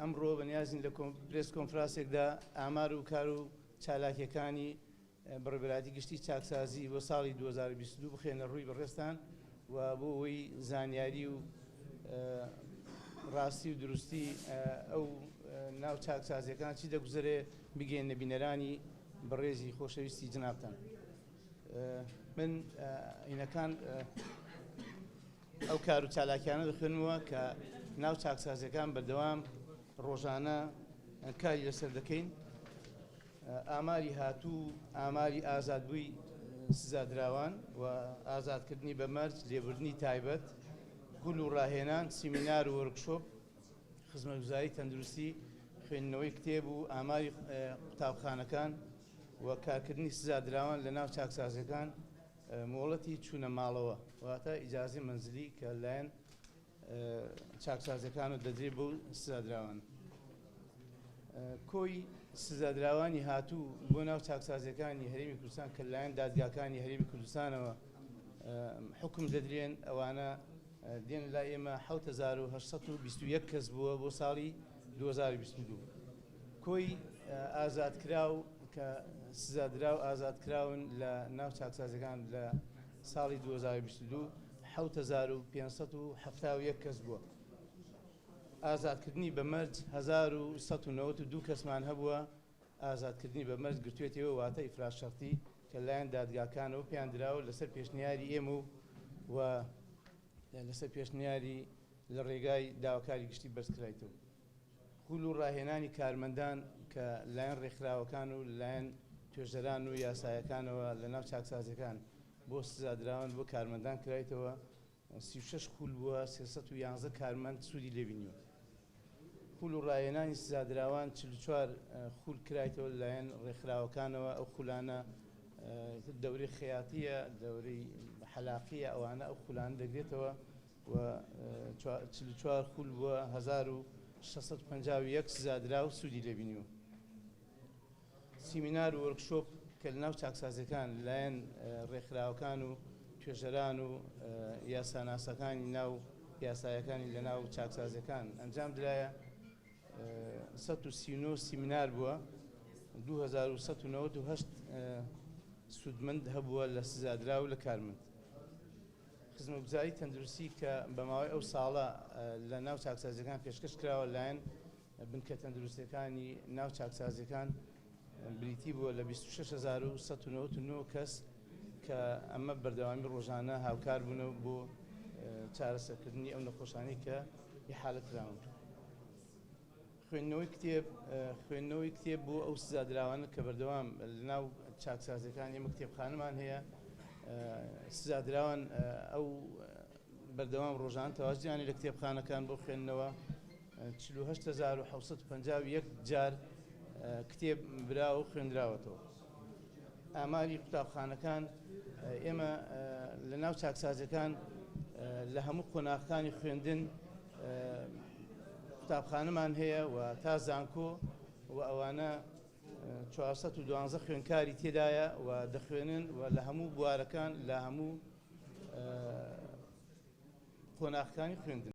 ئەمڕۆ بەنیازین لە پرێس کۆنفراسێکدا ئامار و کار و چالاکیەکانی بەڕێوەبەرایەتی گشتی چاکسازی بۆ ساڵی 2022 بخێنە ڕووی بەڕێزتان و بۆ ئەوەی زانیاری و ڕاستی و دروستی ئەو ناو چاکسازیەکان چی دەگوزەرێ بگەینە بینەرانی بەڕێزی خۆشەویستی جنابتان. من ئینەکان ئەو کار و چالاکیانە دەخوێنمەوە کە ناو چاکسازیەکان بەردەوام ڕۆژانە کاری لەسەر دەکەین. ئاماری هاتوو، ئاماری ئازادبووی سزادراوان و ئازادکردنی بە مەرج، لێبوردنی تایبەت، خول و ڕاهێنان، سیمینار و وۆرکشۆپ، خزمەتگوزاری تەندروستی، خوێندنەوەی کتێب و ئاماری قوتابخانەکان و کارکردنی سزادراوان لە ناو چاکسازیەکان، مۆڵەتی چوونە ماڵەوە واتە ئیجازەی مەنزلی کە لایەن چاکسازیەکانەوە دەدرێت بۆ سزادراوان. کۆی سزادراوانی هاتوو بۆ ناو چاکسازیەکانی هەرێمی کوردستان کە لایەن دادگاکانی هەرێمی کوردستانەوە حکم دەدرێن، ئەوانە دێن لای ئێمە 7821 کەس بووە بۆ ساڵی 2022. کۆی ئازادکراو کە سزادراو ئازادکراون لە ناو چاکسازیەکان لە ساڵی 2022 7571 کەس بووە. ئازادکردنی بە مەرج 1192 کەسمان هەبووە ئازادکردنی بە مەرج گرتوێتەوە، واتە ئیفراج شەرتی کە لایەن دادگاکانەوە پێیان دراوە لەسەر پێشنیاری ئێمە و لەسەر پێشنیاری لە ڕێگای داواکاری گشتی بەرزکرایتەوە. خول و ڕاهێنانی کارمەندان کە لایەن ڕێکخراوەکان و لایەن توێژەران و یاسایەکانەوە لە ناو چاکسازیەکان بۆ سزادراوان بۆ کارمەندان کرایتەوە، 36 خول بووە، 311 کارمەند سوودی لێبینیوە. خول و ڕاهێنانی سزادراوان 44 خول کرایتەوە لەلایەن ڕێکخراوەکانەوە. ئەو خولانە دەورەی خەیاتیە، دەورەی حەلاقیە، ئەوانە ئەو خولانە دەگرێتەوە و 44 خول بووە، 1651 سزادراو سوودی لێبینیوە. سیمینار و وۆرکشۆپ کە لەناو چاکسازیەکان لەلایەن ڕێکخراوەکان و توێژەران و یاساناسەکانی ناو یاسایەکانی لەناو چاکسازیەکان ئەنجام درایە، 139 سیمینار بووە، 2198 سوودمەند هەبووە لە سزادراو و لە کارمەند. خزمەتگوزاری تەندروستی کە بە ماوەی ئەو ساڵە لە ناو چاکسازیەکان پێشکەش کراوە لایەن بنکە تەندروستیەکانی ناو چاکسازیەکان بریتی بووە لە 26199 کەس کە ئەمە بەردەوامی ڕۆژانە هاوکار بوونە بۆ چارەسەرکردنی ئەو نەخۆشانەی کە ئیحالە کراون. خوێندنەوەی کتێب، خوێندنەوەی کتێب بۆ ئەو سزادراوانە کە بەردەوام لەناو چاکسازیەکان ئێمە کتێبخانەمان هەیە، سزادراوان ئەو بەردەوام ڕۆژان تەواجدیانی لە کتێبخانەکان بۆ خوێندنەوە 48751 جار کتێب برا و خوێندراوەتەوە. ئاماری قوتابخانەکان، ئێمە لە ناو چاکسازیەکان لە هەموو قۆناغەکانی خوێندن قوتابخانەمان هەیە و تا زانکۆ و ئەوانە 412 خوێندکاری تێدایە و دەخوێنن و لە هەموو بوارەکان لە هەموو قۆناغەکانی خوێندن.